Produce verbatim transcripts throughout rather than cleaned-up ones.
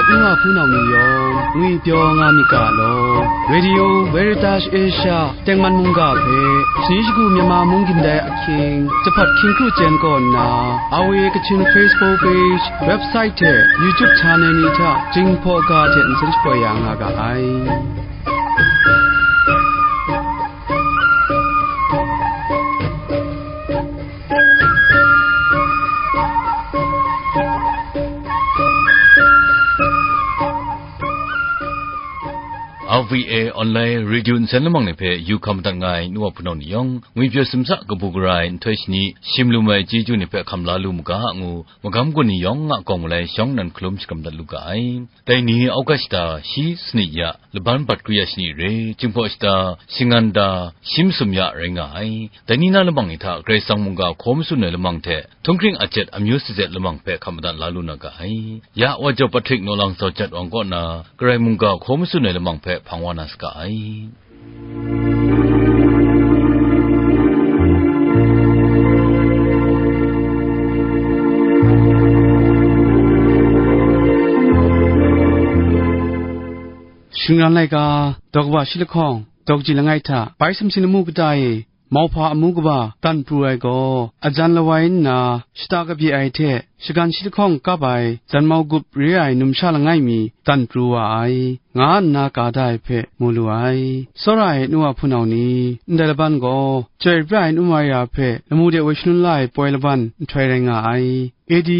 N wa hpunau ni yawng ngwipyaw nga myit ga law, Radio Veritas Asia tengman mungga hpe, shani shagu Myanmar mung gindai ahkying, jahpat hkying kru chyen kaw nna, R V A Kachin Facebook page, website hte YouTube channel ni hta Jinghpaw ga hte nsen shapoi ya nga ga ai. R V A Online Radio nsen lamang ni hpe yu hkam madat nga ai nu wa hpunau ni yawng, ngwipyaw simsa kabu gara ai nhtoi shani, shim lu mai chyeju ni hpe hkam la lu mu ga, ngu magam gun ni yawng a kawng malai shawng nnan hkalum shakram dat lu ga ai. Dai ni August shata shi sanit ya, laban bat kru ya shani re, Jinghpaw shata shingan da shi masum ya rai nga ai. Dai ni na lamang ni hta Karai Kasang mungga hkaw matsun ai lamang hte, htunghkring ajet amyu sajet lamang hpe hkam madat la lu na ga ai. Ya wa jaw Patrick Nawlang Zawjat Wang kaw na, Karai mungga hkaw matsun ai lamang hpe hpang wa na saga ai. Shingran laika, daw kaba shi lahkawng, daw kaji langai hta, bai sumsing lamu kata e, mauhpa amu kaba dan pru ai gaw, ajan lawai nna, shata kabye ai hte, shagan shi lahkawng kap ai, zanmau gup re ai numsha langai mi dan pru wa ai, nga nna ka da ai hpe mu lu ai. Tsawra ai nu wa hpunau ni, ndai laban gaw, chyoi pra ai nu Maria hpe lamu de woi shangun la ai poi laban nhtoi rai nga ai. A D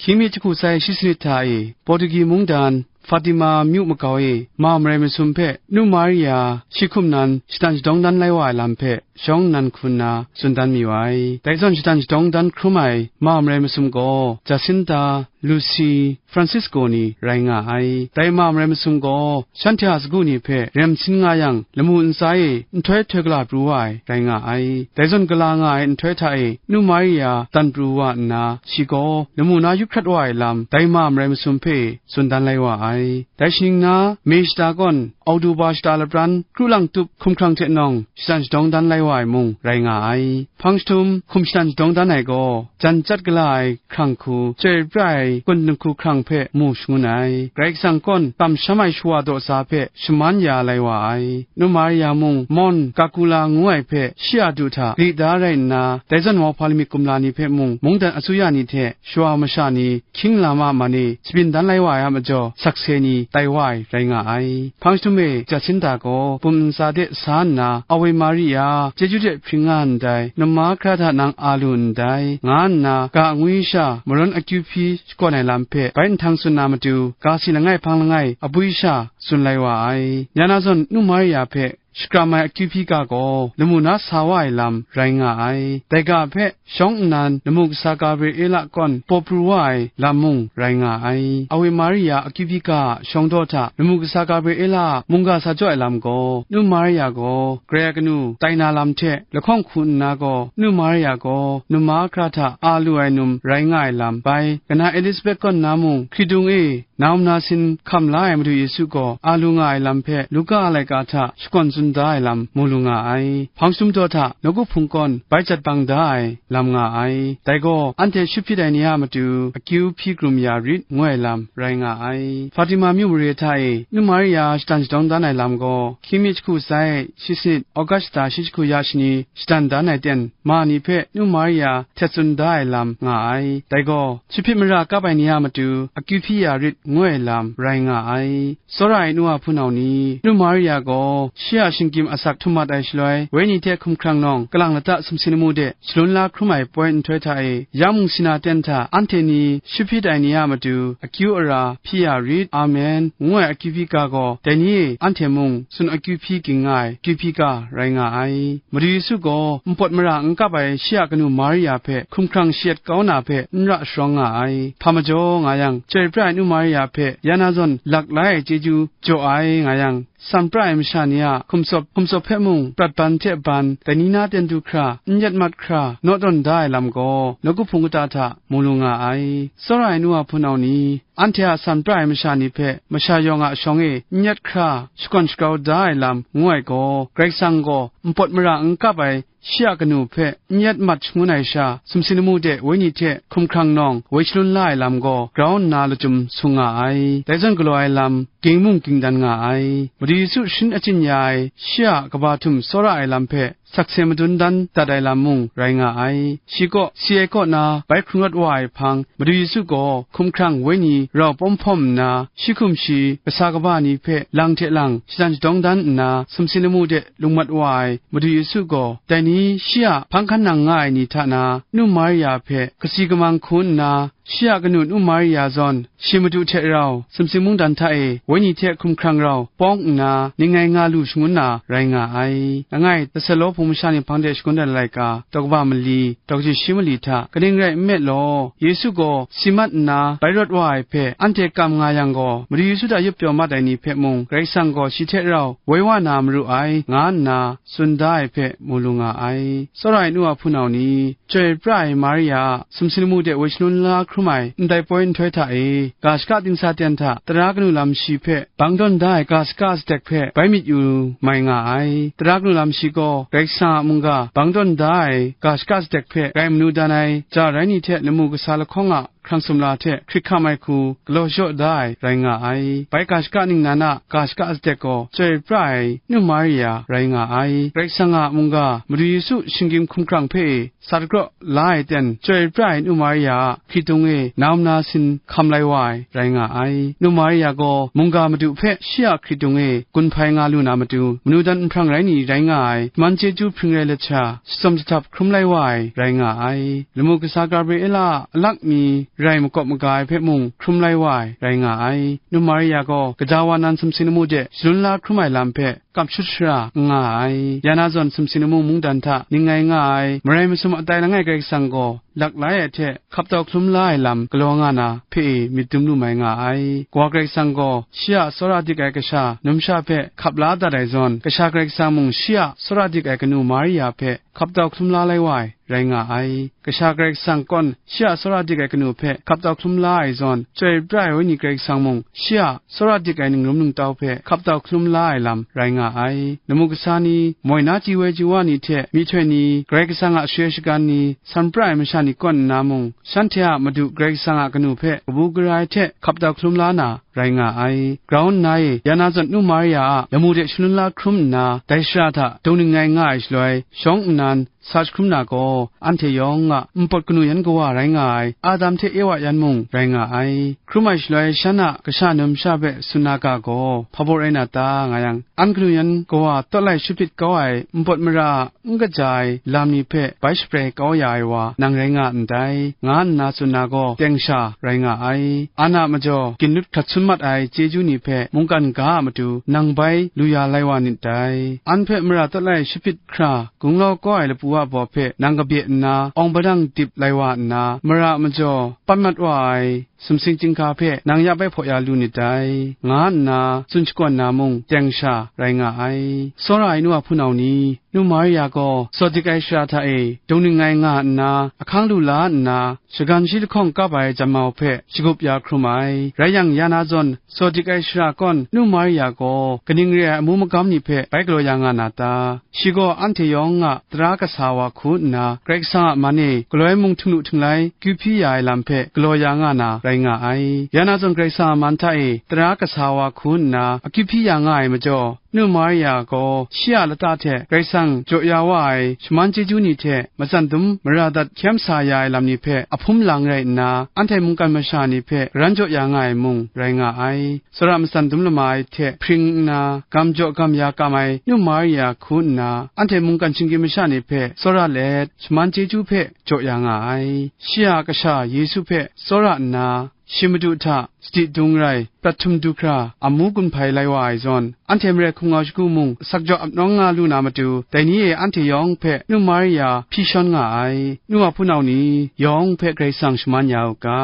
hkying mi jahku sai shi sanit hta e, Portugi mungdan, Fatima myu makau e, ma marai masum hpe nu Maria shi hkum nan shatan shadawng dan lai wa ai lam hpe shawng nnan hku nna tsun dan mayu ai. Dai zawn shatan shadawng dan hkrum ai ma marai masum gaw, Jacinta, Lucy, Francisco ni rai nga ai. Dai ma marai masum gaw, shanhte a sagu ni hpe rem sin nga yang, lamu ntsa e nhtoi htoi gala pru wa ai rai nga ai. Dai zawn gala nga ai nhtoi hta e, nu Maria dan pru wa nna, shi gaw lamu na yup hkrat wa ai lam, dai ma marai masum hpe tsun dan lai wa ai. Dai shaning na, May shata kawn, Oktoba shata lapran, kru lang tup hkumhkrang hte nawng, shatan shadawng dan lai wa ai mung rai nga ai. Hpang jahtum hkum shatan shadawng dan ai gaw, jan chyat gala ai hkrang hku, chyoi pra ai kun dinghku hkrang hpe mu shangun ai. Karai Kasang kawn kamsham ai shawa daw sa hpe shaman ya lai wa ai. Nu Maria mung Mon Kakula ngu ai hpe shi a du hta gri da rai nna, dai zawn mauhpa lamik kumla ni hpe mung mungdan asuya ni hte shawa masha ni hkying lam a man e shabyin dan lai wa ai a majaw, sakse ni tai wa ai rai nga ai. Hpang jahtum e Jacinta gaw bum ntsa de sa nna, Awe Maria, chyeju hte hpring nga ndai, numa hkra hta nang a lu ndai, nga nna, ga angwi sha marawn akyu hpyi shakawn ai lam hpe bai nhtang tsun na matu, ga si langai hpang langai abwi sha tsun lai wa ai. Ya na zawn, nu Maria hpe shakram ai akyu hpyi ga gaw, lamu na sa wa ai lam rai nga ai. Dai ga hpe shawng nnan lamu kasa Gabriela kawn paw pru wa ai lam mung rai nga ai. Awe Maria akyu hpyi ga a shawng daw hta lamu kasa Gabriela a mungga sa jaw ai lam gaw, nu Maria gaw grai ai kanu tai na lam hte lahkawng hku nna gaw, nu Maria gaw numa hkra hta a lu ai num rai nga ai lam bai, kana Elizabeth kawn na mung hkridung e, na um na sin hkam la ai Madu Yesu gaw a lu nga ai lam hpe Luka a laika hta shakawn tsun da ai lam mu lu nga ai. Hpang jahtum daw hta nawku hpung kawn bai jat bang da ai lam nga ai. Dai gaw, anhte shut hpyit ai ni a matu akyu hpyi krum ya rit, ngu ai lam rai nga ai. Fatima myu mare hta e nu Maria shatan shadawng dan ai lam gaw, hkying mi jahku sai shi sanit, August shata shi jahku ya shani, shatan dan ai ten ma ni hpe nu Maria htet tsun da ai lam nga ai. Dai gaw, shut hpyit mara kap ai ni a matu akyu hpyi ya rit, ngu ai lam rai nga ai. Tsawra ai nu wa hpunau ni, nu Maria gaw shi a shinggyim asak htum mat ai shaloi, wenyi hte hkumhkrang nawng kalang lata sumsing lamu de shalun la hkrum ai poi nhtoi hta e, ya mung sina ten hta anhte ni shut hpyit ai ni a matu akyu ara hpyi ya rit, Amen, ngu ai akyu hpyi ga gaw, dai ni e anhte mung tsun akyu hpyi ging nga ai akyu hpyi ga rai nga ai. Madu Yesu gaw npawt mara n kap ai shi a kanu Maria hpe hkumhkrang shayat kau na hpe n ra sharawng nga ai. Hpa majaw nga yang, chyoi pra ai nu Maria hpe ya na zawn lak lai ai chyeju jaw ai nga yang, san pra ai masha ni a hkum tsawp, hkum tsawp hpe mung prat ban hte ban, dai ni na ten du hkra, n yet mat hkra, naw tawn da ai lam gaw, nawku hpung kata hta mu lu nga ai. Tsawra ai nu a hpunau ni, anhte a san pra ai masha ni hpe masha yawng a shawng e n yet hkra shakawn shagrau da ai lam ngu ai gaw, Karai Kasang gaw npawt mara n kap ai shi a kanu hpe n yet mat shangun ai sha, sumsing lamu de wenyi hte hkumhkrang nawng woi shalun la ai lam gaw grau nna lachyum sung nga ai. Dai zawn galaw ai lam ging mung ging dan nga ai. Madu Yesu sharin achyin ya ai shi a kaba htum tsawra ai lam hpe sakse madun dan dat ai lam mung rai nga ai. Shi kaw si ai kaw na bai hkrung rawt wa ai hpang, Madu Yesu gaw hkumhkrang wenyi rau pawm hpawm nna, shi hkum shi kasa kaba ni hpe lang hte lang shadan shadawng dan nna, sumsing lamu de lung mat wa ai Madu Yesu gaw, dai ni shi a hpang hkan nang nga ai ni hta na, nu Maria hpe kasi kamang hku nna, shi a kanu nu Maria zawn, shi Madu hte rau, sumsing mungdan hta e, wenyi hte hkumhkrang rau, pawng nna, ning ngai nga lu shangun na, rai nga ai. Langai, Tesalonika hpung masha ni hpang de shangun dat ai laika, daw kaba mali, daw kaji shi mali hta, kaning rai nme law, Yesu gaw, si mat nna, bai rawt wa ai hpe, anhte kam nga yang gaw, Madu Yesu hta yup pyaw mat ai ni hpe mung, Karai Kasang gaw shi hte rau, woi wa na maru ai, nga nna, tsun da ai hpe mu lu nga ai. Tsawra ai nu a hpunau ni, chyoi pra ai Maria a sumsing lamu de woi shangun la hkrum ai ndai poi nhtoi hta e, ga shaka dingsa ten hta tara kanu lam shi hpe bang tawn da ai ga shaka satek hpe bai myit yu mai nga ai. Tara kanu lam shi gaw Karai Kasang a mungga bang tawn da ai ga shaka satek hpe rai manu dan ai ja rai ni hte lamu kasa lahkawng a hkrang sumla hte hkrit hkam ai hku galaw shaw da ai rai nga ai. Bai ga shaka ningnan a ga shaka satek gaw chyoi pra ai nu Maria rai nga ai. Karai Kasang a mungga Madu Yesu shinggyim hkumhkrang hpe e sa dagraw la ai ten chyoi pra ai nu Maria a hkritung e nam na sin hkam lai wa ai rai nga ai. Nu Maria gaw mungga Madu hpe shi a hkritung e gun hpai nga lu na matu, manu dan nhprang rai ni rai nga ai, man chyeju hpring rai lat sha, shachyum jahtap hkrum lai wa ai rai nga ai. Lamu kasa Gabriela a alak mi rai makawp maga ai hpe mung hkrum lai wa ai rai nga ai. Nu Maria gaw kaja wa nan sumsing lamu de shalun la hkrum ai lam hpe kap shut shara n nga ai. Ya na zawn sumsing lamu mungdan hta ning ngai nga ai, marai masum atai langai Karai Kasang gaw lak lai ai hte hkap tau hklum la ai lam galaw nga na hpe e myit dum lu mai nga ai. Kawa Karai Kasang gaw shi a tsawra dik ai kasha numsha hpe hkap la dat ai zawn, Kasha Karai Kasang mung shi a tsawra dik ai kanu Maria hpe hkap tau hklum la lai wa ai rai nga ai. Kasha Karai Kasang kawn shi a tsawra dik ai kanu hpe hkap tau hklum la ai zawn, chyoi pra ai Wenyi Karai Kasang mung shi a tsawra dik ai ningrum ningtau hpe hkap tau hklum la ai lam rai nga ai. Lamu kasa ni, moi na chyi woi chyi wa ni hte myihtoi ni, Karai Kasang a share shagan ni, san pra ai masha ni kawn nna mung, shanhte a Madu Karai Kasang a kanu hpe kabu gara ai hte hkap tau hklum la na rai nga ai. Grau nna e, ya na zawn nu Maria a lamu de shalun la hkrum nna, dai shara hta dung ning ngai nga ai shaloi, shawng nnan, sa jahkrum na gaw, anhte yawng a npawt kanu yan kawa rai nga ai, Adam hte Ewa yan mung rai nga ai. Hkrum ai shaloi shan a kasha numsha hpe tsun na ga gaw, hpa baw rai na ta, nga yang, an kanu yan kawa tawt lai shut hpyit kau ai npawt mara a n kaja ai lam ni hpe bai shaprai kau ya ai wa nang rai nga ndai, nga nna tsun na gaw, teng sha rai nga ai. An a majaw ginlut hkrat sun mat ai chyeju ni hpe mungkan ga a matu nang bai lu ya lai wa nit dai. An hpe mara tawt lai shut hpyit hkra, gunglau kau ai lapu a baw hpe nang kabye nna, awng padang dip lai wa nna, mara majaw pan mat wa ai sumsing chyinghka hpe nang ya bai hpaw ya lu nit dai, nga nna tsun shakawn na mung, teng sha rai nga ai. Tsawra ai nu a hpunau ni, nu Maria gaw tsaw dik ai shara hta e, dung ning ngai nga nna, ahkang lu la nna, shagan shi lahkawng kap ai janmau hpe shagup ya hkrum ai. Rai yang, ya na zawn, tsaw dik ai shara kawn nu Maria gaw kaning re ai amu magam ni hpe bai galaw ya nga na ta? Shi gaw anhte yawng a tara kasa wa hku nna, Karai Kasang a man e galoi mung htinglu htinglai akyu hpyi ya ai lam hpe galaw ya nga na rai nga ai. Ya na zawn, Karai Kasang a man hta e tara kasa wa hku nna akyu hpyi ya nga ai majaw, nu Maria gaw shi a lata hte Karai Kasang jaw ya wa ai shaman chyeju ni hte matsan dum mara dat hkyem sa ya ai lam ni hpe ahpum lang rai nna, anhte mungkan masha ni hpe karan jaw ya nga ai mung rai nga ai. Tsawra matsan dum lama ai hte hpring nna, gam jaw gam ya kam ai nu Maria hku nna, anhte mungkan shinggyim masha ni hpe tsawra let, shaman chyeju hpe jaw ya nga ai. Shi a Kasha Yesu hpe tsawra nna, shi Madu hta sadi dung rai, prat htum du hkra, amu gun hpai lai wa ai zawn, anhte mare hkumngau shagu mung asak jaw ap nawng nga lu na matu, dai ni e anhte yawng hpe nu Maria hpyi shawn nga ai. Nu a hpunau ni yawng hpe Karai Kasang shaman ya u ga.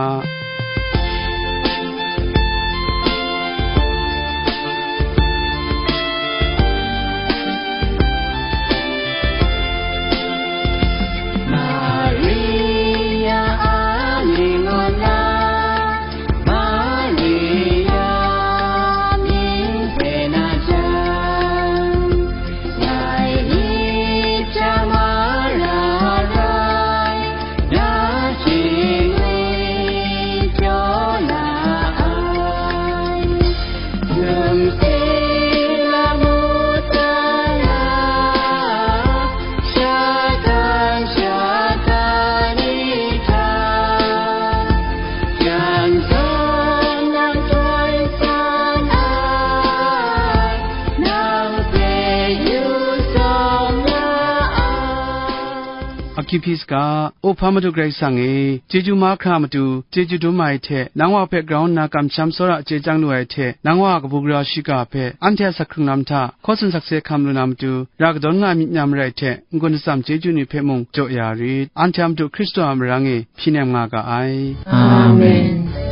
Hpyi saga, O hpa Madu Karai Kasang e, chyeju mahkra matu, chyeju dum ai hte, nang wa hpe grau nna kamsham tsawra chye chyang lu ai hte, nang wa a kabu gara shiga hpe, anhte a asak hkrung lam hta, hkaw tsun sakse hkam lu na matu, ra kadawn nga ai myit maram marai hte, n-gun atsam chyeju ni hpe mung jaw ya rit. Anhte a Madu Hkristu a marang e, hpyi nem nga ga ai. Amen.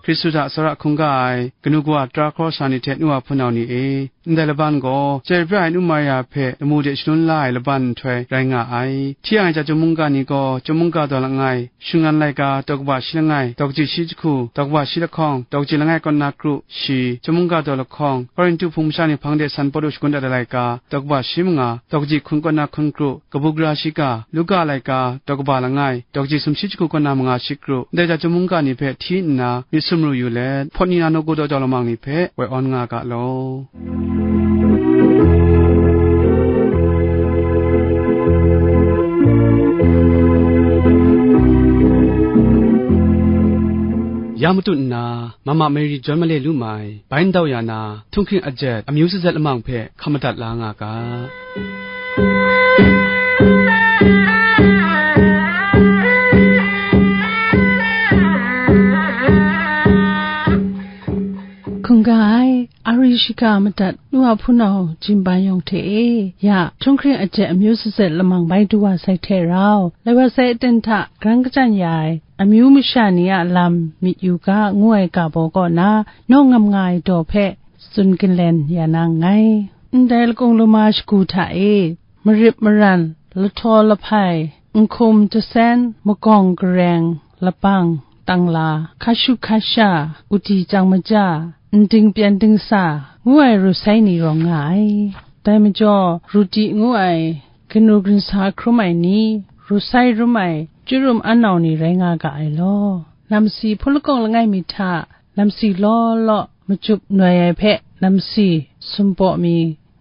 Hkristu hta tsawra hkungga ai kanu kawa tara hkraw sha ni hte nu wa hpunau ni e, ndai laban gaw chyoi pra ai nu Maria hpe lamu de shangun la ai laban nhtoi rai nga ai. Hti yang ai chyum mungga ni gaw, chyum mungga daw langai, Shingran laika daw kaba shi langai, daw kaji shi jahku, daw kaba shi lahkawng, daw kaji langai kaw nna kru shi, chyum mungga daw lahkawng, Korinhtu hpung masha ni hpang de san Pawlu shagun dat ai laika, daw kaba shi manga, daw kaji hkun kaw nna hkun kru, kabu gara shiga, Luka laika, daw kaba langai, daw kaji sumshi jahku kaw nna manga shi kru, ndai chyum mungga ni hpe hti nna myit sumru yu let, hpawt ni na nawku daw jau lamang ni hpe woi awn nga ga law. Ya matut nna, Mama Mary John Male lu mai, bai ndau ya na, htunghking ajet, amyu sazat lamang hpe hkam madat la nga ga. Hkungga ai, a ru Shika madat nu a hpunau Jinban yawng hte e, ya, htunghkring ajet amyu sazet lamang bai du wa sai hte rau, lai wa sai aten hta grang kachyan ya ai amyu masha ni a lam myit yu ga, ngu ai ga baw kaw na, nawng ngam nga ai daw hpe tsun ginlen ya na nngai. Ndai lakung lama shagu hta e, marip maran, lahtaw lahpai, nhkum jasen, magawng gareng, labang, tangla, hkashu hkasha, uti chyang maja, nding pyan dingsa, ngu ai ru sai ni rawng nga ai. Dai majaw, ruti ngu ai, kanu ginsa hkrum ai ni, ru sai rum ai, chyurum anau ni rai nga ga ai law. Namsi hpun lakawng langai mi hta, namsi law law, majup noi ai hpe, namsi sumbaw mi,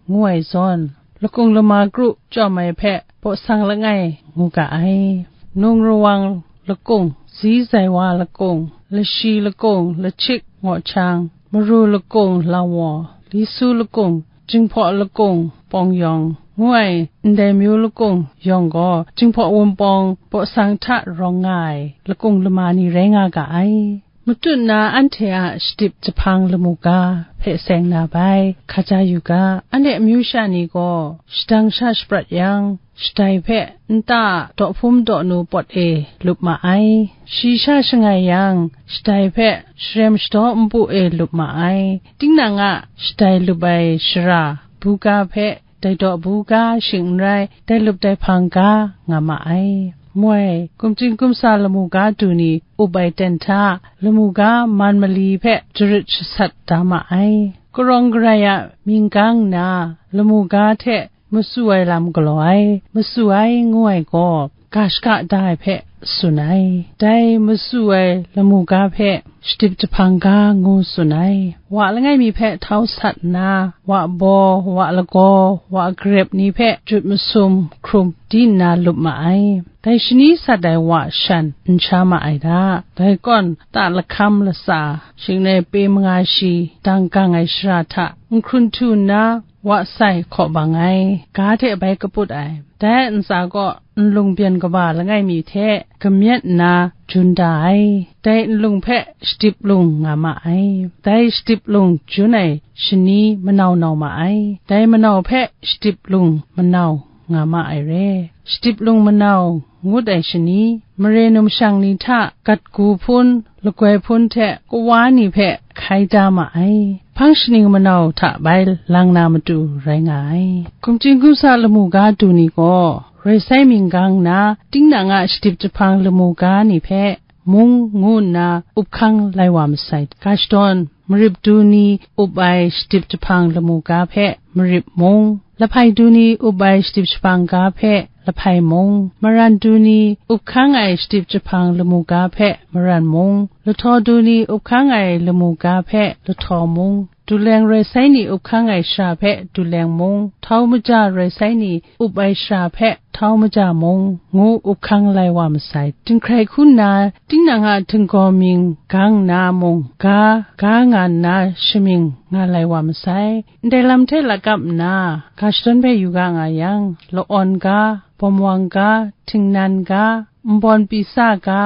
ngu ai zawn, lakung lama kru chyawm ai hpe baw sang langai ngu ga ai. Nung rawang lakung, zi zai wa lakung, lashi lakung, lachik ngawchang, maru lakung, lawaw, lisu lakung, jinghpaw lakung, pawng yawng, ngu ai ndai myu lakung yawng gaw, jinghpaw wumpawng baw sang hta rawng nga ai lakung lama ni rai nga ga ai. Matut na anhte a shadip jahpang lamu ga hpe seng na bai, hkaja yu ga, anhte amyu sha ni gaw shadang sha shaprat yang, shadai hpe nta a dawhpum dawhnu pawt e lup ma ai. Shi sha shangai yang, shadai hpe sharem shadaw npu e lup ma ai. Tinang a shadai lup ai shara, buga hpe, dai daw buga shing n rai, dai lup dai hpang ga nga ma ai. Moi, kumchin kumsa lamu ga du ni up ai ten hta, lamu ga man mali hpe jarit shasat da ma ai. Karawng garai a mying gang nna, lamu ga hte masu ai lam galaw ai, masu ai ngu ai gaw, ga shaka da ai hpe tsun ai. Dai masu ai lamu ga hpe shadip jahpang ga ngu tsun ai. Wa langai mi hpe htau sat nna, wa baw, wa lagaw, wa garep ni hpe jut masum hkrum di nna lup ma ai. Dai shani sat ai wa shan n sha ma ai da. Dai kawn, ta lahkam latsa, shing nai pe manga shi, dang gang ai shara hta, n hkrun htu nna, wa sai hkaw bang ai, ga hte bai kaput ai. Dai ntsa kaw nlung byen kaba langai mi hte kamyet nna jun da ai. Dai nlung hpe shadip lung nga ma ai. Dai shadip lung jun ai shani manau nau ma ai. Dai manau hpe shadip lung manau nga ma ai re. Shadip lung manau ngut ai shani, mare numshang ni hta gatgu hpun, lagoi hpun hte kawa ni hpe hkai da ma ai. Hpang shaning manau hta bai lang na matu rai nga ai. Kumchin kumsa lamu ga du ni gaw, roi sai mying gang nna, tinang a shadip jahpang lamu ga ni hpe, mung ngu nna up hkang lai wa masai. Ga shadawn, marip du ni up ai shadip jahpang lamu ga hpe marip mung, lahpai du ni up ai shadip jahpang ga hpe lahpai mung, maran du ni up hkang ai shadip jahpang lamu ga hpe maran mung, lahtaw du ni up hkang ai lamu ga hpe lahtaw mung, duleng roi sai ni up hkang ai shara hpe duleng mung, htau maja roi sai ni up ai shara hpe htau maja mung, ngu up hkang lai wa masai. Jinghkrai hku nna, tinang a htinggaw mying gang nna mung, ga, ga nga nna shamying nga lai wa masai. Ndai lam hte lakap nna, ga shadawn hpe yu ga nga yang, la-awn ga, bawm wang ga, htingnan ga, nbawn pyi sa ga,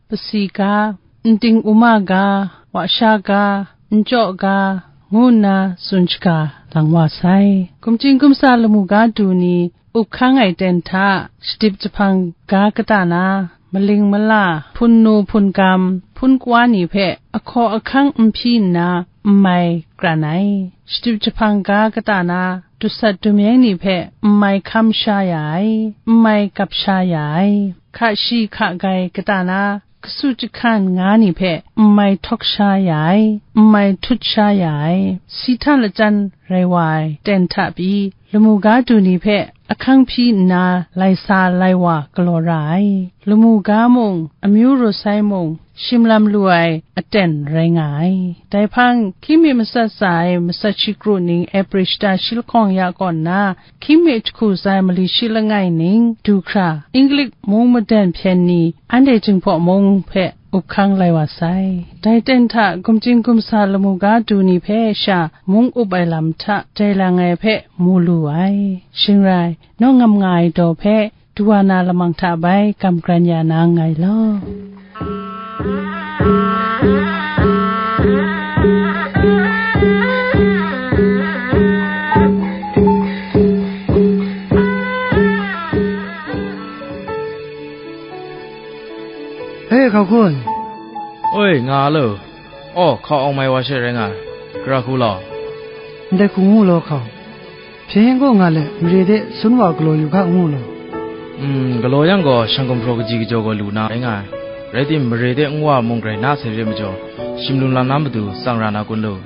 pasi ga, nting uma ga, washa ga, nchyaw ga, ngu nna tsun shaga lang wa sai. Kumchin kumsa lamu ga du ni up hkang ai ten hta, shadip jahpang ga kata na, maling mala, hpun nu hpun kam, hpun kawa ni hpe ahkaw ahkang n hpyi nna, n mai kran ai. Shadip jahpang ga kata na, dusat dumyeng ni hpe n mai hkam sha ya ai, n mai gap sha ya ai. Hka shi hka gai kata na, kasu jahkan nga ni hpe n mai htawk sha ya ai, n mai htut sha ya ai, si hta lachyan rai wa ai ten hta pyi, lamu ga du ni hpe ahkang hpyi nna lai sa lai wa galaw ra ai. Lamu ga mung, amyu ru sai mung, shim lam lu ai aten rai nga ai. Dai hpang, hkying mi matsat tsa ai matsat shi kru ning April shata shi lahkawng ya kaw nna, hkying mi jahku tsa ai mali shi langai ning du hkra, Inglik mung madan hpyen ni anhte Jinghpaw mung hpe up hkang lai wa sai. Dai ten hta gumjing gumsa lamu ga du ni hpe sha mung up ai lam hta jai lang ai hpe mu lu ai. Shing rai, nawng ngam nga ai daw hpe, du wa na lamang hta bai gam kran ya na nngai law. Hkau kun. Oi, nga lo. Aw, hkau awng mai wa she rai nga, gara hku law. Ndai hku ngu law hkau. Hpyen yen gaw nga let, mare de sun wa galaw yu hka ngu law. Mm, galaw yang gaw, shang gumhpraw kaji kajaw gaw lu na rai nga ai. Rai tim, mare de n wa mung grai na sai re majaw, shim lum lam na matu tsang ra na kun lu.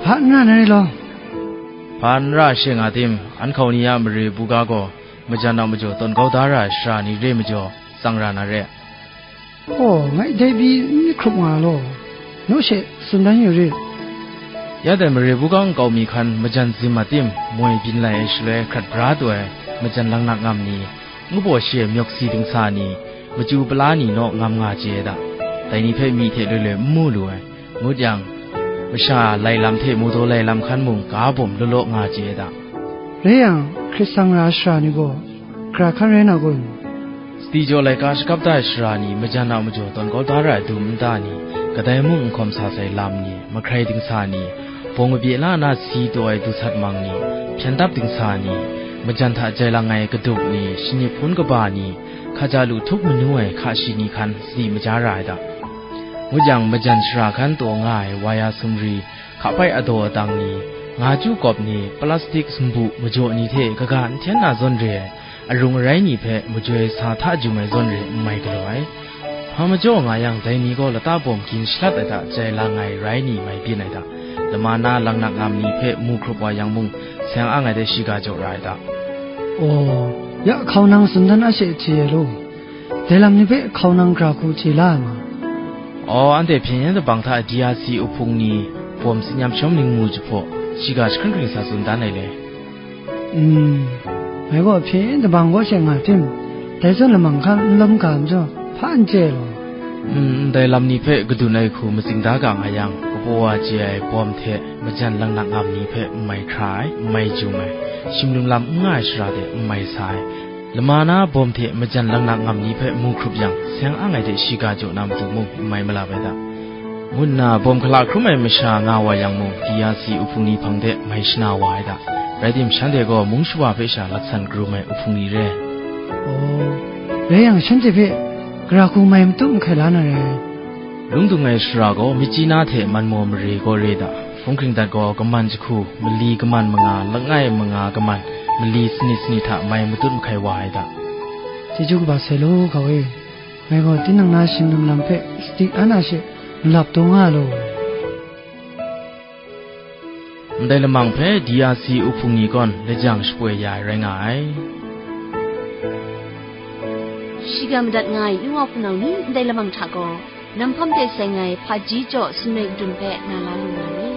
Hpa n ra na re law. Hpa n ra she nga tim, an hkau ni a mare buga gaw, majan a majaw tawn kau da ra ai shara ni re majaw, tsang ra na re. Aw, ngai dai pyi n myit hkrup nga law, naw she tsun dan yu rit. Ya dai mare buga nkau mi hkan majan zim a tim, moi byin lai ai shaloi hkrat bra taw ai, majan langnak ngam ni, ngu baw shi ai myawk si dingsa ni, machyu pala ni naw ngam nga chye ai da. Dai ni hpe myi hte loi loi n mu lu ai, ngut yang, masha lai lam hte mawdaw lai lam hkan mung ga bawm law law nga chye ai da. Rai yang, hkrit tsang ra ai shara ni gaw, gara hkan rai na kun? Sadi jaw laika shakap da ai shara ni, majan a majaw tawn kau da ra ai dum nta ni, kadai mung n hkawm sa sai lam ni, mahkrai dingsa ni, bawng mabye la na si taw ai du sat mang ni, hpyen dap dingsa ni, majan hta jai lang ai kaduk ni, shani hpun kaba ni, hkaja lu htup manu ai hka shi ni hkan sadi maja ra ai da. Ngut yang, majan shara hkan taw nga ai waya sumri, hkapai adaw adang ni, nga chyu kawp ni, plastik sumbu majaw ni hte kaga n hten na zawn re ai, arung arai ni hpe majoi sa hta jum ai zawn re n mai galaw ai. Hpa majaw nga yang, dai ni gaw lata bawm gin shalat ai hta jai lang ai rai ni mai byin ai hta, lama na langnak ngam ni hpe mu hkrup wa yang mung, seng ang ai de shiga jaw ra ai hta. Aw, ya hkau nang tsun dan a she hte ai law, dai lam ni hpe hkau nang gara hku hte la ai ma? Aw, anhte hpyen yen dabang hta D R C uhpung ni bawm tsin yam shawm ningmu jahpaw, shiga jahkring hkring sa tsun dan ai le. Mm, ngai gaw hpyen yen dabang kaw she nga tim, dai zawn lamang hkan n lawm ga majaw, hpa n chye law. Mm, ndai lam ni hpe kadun ai hku matsing da ga nga yang, kapaw wa chye ai bawm hte majan langnak ngam ni hpe n mai hkra ai, n mai jum ai, shim lum lam n nga ai shara de n mai sa ai, lama na bawm hte majan langnak ngam ni hpe mu hkrup yang, seng ang ai de shiga jaw na matu mung n mai malap ai da, ngu nna bawm hkala hkrum ai masha nga wa yang mung, D R C uhpung ni hpang de mai shana wa ai da. Rai tim, shanhte gaw mung shawa hpe sha latsan karum ai uhpung ni re. Aw, rai yang, shanhte hpe gara hku mai matu n hkai la na rai. Lung dung ai shara gaw, myit chyi na hte man maw mare gaw re da, hpung hkring dat gaw, kaman jahku, mali kaman manga, langai manga kaman, mali sanit sanit hta mai matut mahkai wa ai da. Chyeju kaba sai law, hkau e, ngai gaw tinang na shim lum lam hpe sadi an a she malap taw nga law. Ndai lamang hpe D R C uhpung ni gawn lajang shapoi ya ai rai nga ai. Shiga madat nga ai, yu wa hpunau ni, ndai lamang hta gaw, nam hpam de seng ai hpaji jaw sumre kadun hpe na la lu nga ni?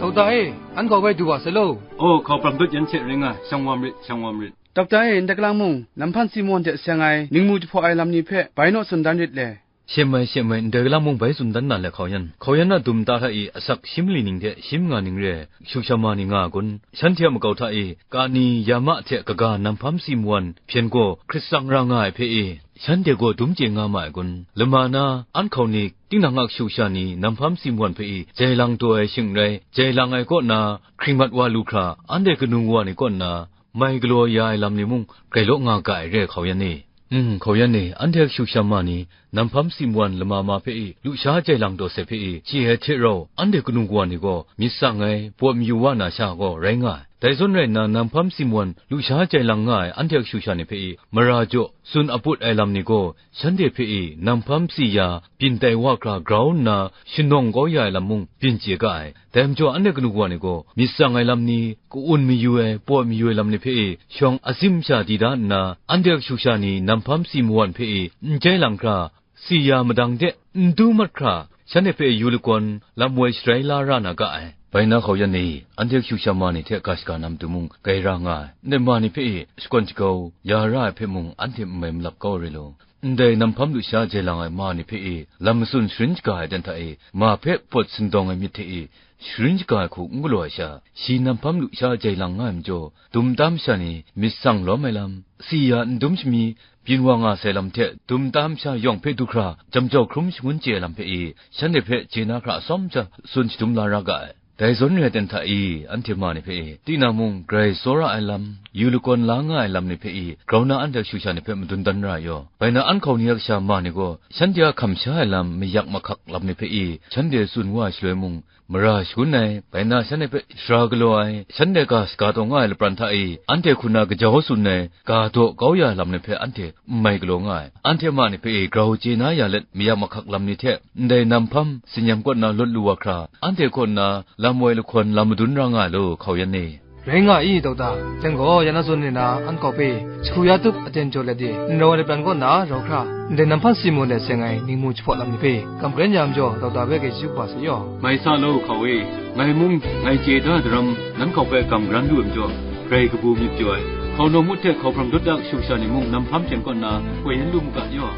Dokta e, an hkau bai du wa sai law. Oh, hkau pram dut yan hte ring ai, shang wam rit, shang wam rit. Dokta e, ndai galang mung, nam hpam Simon hte seng ai ningmu jahpaw ai lam ni hpe bai naw tsun dan rit le. Shem ai, shem ai, ndai galang mung bai tsun dan na le, hkau yan. Hkau yan a dum nta hta e asak shi mali ning hte shi manga ning re ai, shu sha ma ni nga ai kun? Shanhte a makau hta e, kani, yama hte kaga nam hpam Simon hpyen gaw hkrit tsang ra nga ai hpe e, shanhte gaw dum chye nga ma ai kun? Lama na, an hkau ni, tinang a kashu kasha ni, nam hpam Simon hpe e, jai lang taw ai shing n rai, jai lang ai kaw na, hkring mat wa lu hkra, anhte kanu wa ni kaw na, mai galaw ya ai lam ni mung, grai law nga ga ai re, hkau yan e. Mm, hkau yan e, anhte kashu kasha ma ni, nam hpam Simon lama ma hpe e, lusha jai lang taw sai hpe e, chye ai hte rau, anhte kanu kawa ni gaw, myit tsang ai, pawt mayu wa na sha gaw rai nga ai. Dai zawn rai nna, nam hpam Simon lusha jai lang nga ai anhte kashu kasha ni hpe e, mara jaw, tsun aput ai lam ni gaw, shanhte hpe e, nam hpam si ya, byin tai wa hkra grau nna, shanawng kau ya ai lam mung, byin chye ga ai. Dai majaw, anhte kanu kawa ni gaw, myit tsang ai lam ni, ka-un mayu ai, pawt mayu ai lam ni hpe e, shawng asim sha di da nna, anhte kashu kasha ni nam hpam Simon hpe e, n jai lang hkra, si ya madang de, n du mat hkra, shanhte hpe yu lagawn, lam woi sharai la ra na ga ai. Bai na hkau yan e, anhte kashu kasha ma ni hte ga shaga na matu mung, grai ra nga ai. Ndai ma ni hpe e, shakawn shakau, ya ra ai hpe mung, anhte n mai malap kau ai re law. Ndai nam hpam lusha jai lang ai ma ni hpe e, lam matsun sharin shaga ai dan hta e, ma hpe pawt sindawng ai myit hte e, sharin shaga ai hku n galaw ai sha, shi nam hpam lusha jai lang nga ai majaw, dum tam sha ni myit tsang lawm ai lam, si ya n dum shami, byin wa nga sai lam hte dum tam sha yawng hpe du hkra, jam jau hkrum shangun chye ai lam hpe e, shanhte hpe chye na hkra atsawm sha tsun shadum la ra ga ai. Dai zawn re ai ten hta i, anhte ma ni hpe e, tinang mung grai tsawra ai lam, yu lagawn la nga ai lam ni hpe i, grau na anhte shu sha ni hpe madun dan ra ai yaw, bai na an hkau ni a kasha ma ni gaw, shanhte a hkam sha ai lam mayak mahkak lam ni hpe i, shanhte tsun wa ai shaloi mung, mara shangun ai, bai na shanhte hpe shara galaw ai, shanhte ga shaga taw nga ai lapran hta i, anhte hku na gajau tsun ai, ga daw kau ya ai lam ni hpe anhte n mai galaw nga ai. Anhte ma ni hpe e grau chye na ya let, mayak mahkak lam ni hte, ndai nam hpam, tsinyam kaw nna lawt lu wa hkra, anhte kaw nna lam woi lahkawn lam madun ra nga ai law, hkau yan ni. Rai nga i, Dokta, dang gaw ya na zawn re na, an kau hpe, jahku ya tup aten jaw let e, n rau ai lapran kaw nna rau hkra, ndai nam hpam Simon let seng ai ningmu jahpaw lam ni hpe, kam karen ya majaw, Dokta hpe grai chyeju kaba sa yaw. Mai sa law, hkau e, ngai mung, ngai chye da daram, nan hkau hpe kam karan lu ai majaw, grai kabu myit jaw ai, hkau nawng mut hte hkau hpram dut dak shu sha ni mung, nam hpam hten kaw nna, koi yan lu mu ga yaw.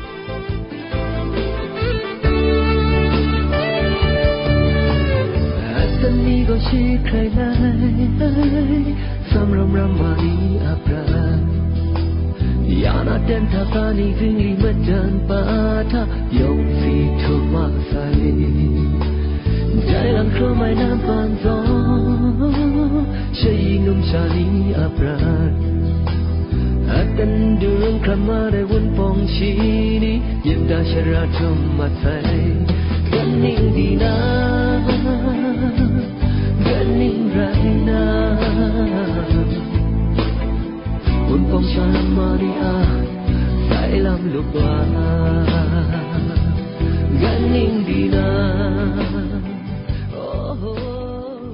Asan ni gaw shi hkrai lai, tsam ram ram ma ni a prat. Ya na ten hta ka ni zingli madan pa hta, yawng si htum ma sai. Jai lang hkrum ai nan pan zawn, shayi num sha ni a prat. Atan durung hkram mat ai wunpawng shi ni, myit da shara htum mat sai. Ganning di na, ganning rai na, wunpawng sha lam ma ni a, sai lam lup wa, ganning di na.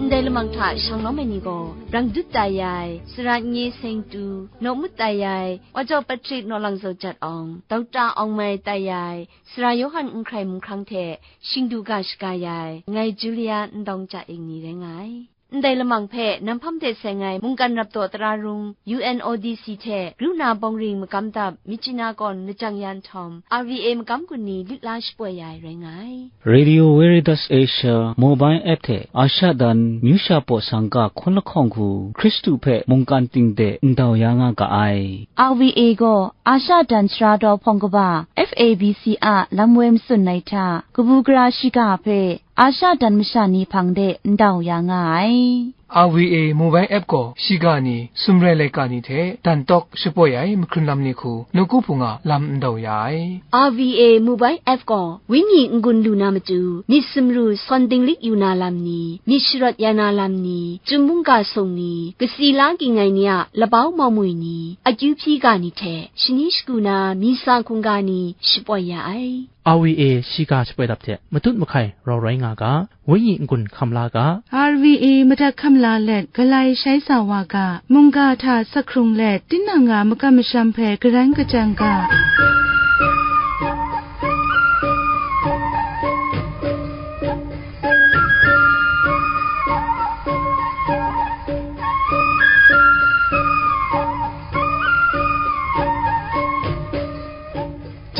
Ndai lamang hta shang lawm ai ni gaw, rang dut tai ai, sara nye seng tu, naw mut tai ai, wa jaw Patrick naw lang zaw jat awng, Dokta Awng Mai tai ai, sara Yawhan N Hkrai Mung Hkrang hte, shingdu ga shaga ya ai, ngai Julia Ndawng Ja Ing ni rai nga ai. Ndai lamang hpe, nam hpam de seng ai mungkan rap taw tara rung, U N O D C hte, Ru na Bawng Ring Magam Dap, Myitkyina Kawn, Lajang Ya Nhtawm, R V A magam gun ni lit la shapoi ya ai rai nga ai. Radio Veritas Asia mobile app hte Asha dan myu sha paw sangka hkun lahkawng hku Hkristu hpe mungkan ting de ndau ya nga ga ai. R V A gaw Asha dan sara daw hpawng kaba F A B C a lam woi matsun ai hta, kabu gara shiga hpe Asha dan masha ni hpang de ndau ya nga ai. R V A mobile app gaw shiga ni, sumrai laika ni hte dan tawk shapoi ai mahkrun lam ni hku nawku hpung a lam ndau ya ai. R V A mobile app gaw wenyi n-gun lu na matu, myit sumru sawn dinglik yu na lam ni, myit sharawt ya na lam ni, chyum mungga sung ni, kasi la ging ai ni a labau maumwi ni, akyu hpyi ga ni hte shani shagu na misa hkungga ni shapoi ya ai. R V A shiga shapoi dap hte matut mahkai rau rai nga ga, wenyi n-gun hkam la ga. R V A madat hkam la let, galai shai sa wa ga, mungga hta sak hkrung let, tinang a makam masham hpe garan kachang ga.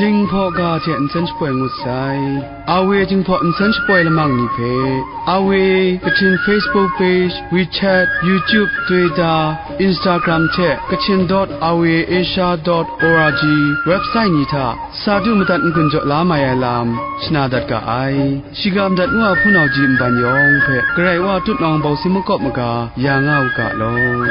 Jinghpaw ga hte nsen shapoi ngut sai. R V A Jinghpaw nsen shapoi lamang ni hpe, R V A Kachin Facebook page, WeChat, YouTube, Twitter, Instagram hte Kachin dot R V A Asia dot org website ni hta sa du madat n-gun jaw la mai ai lam shana dat ga ai. Shiga madat ngu a hpunau ji nban yawng hpe Karai Wa tutnawng bawsin makawp maga ya nga u ga law.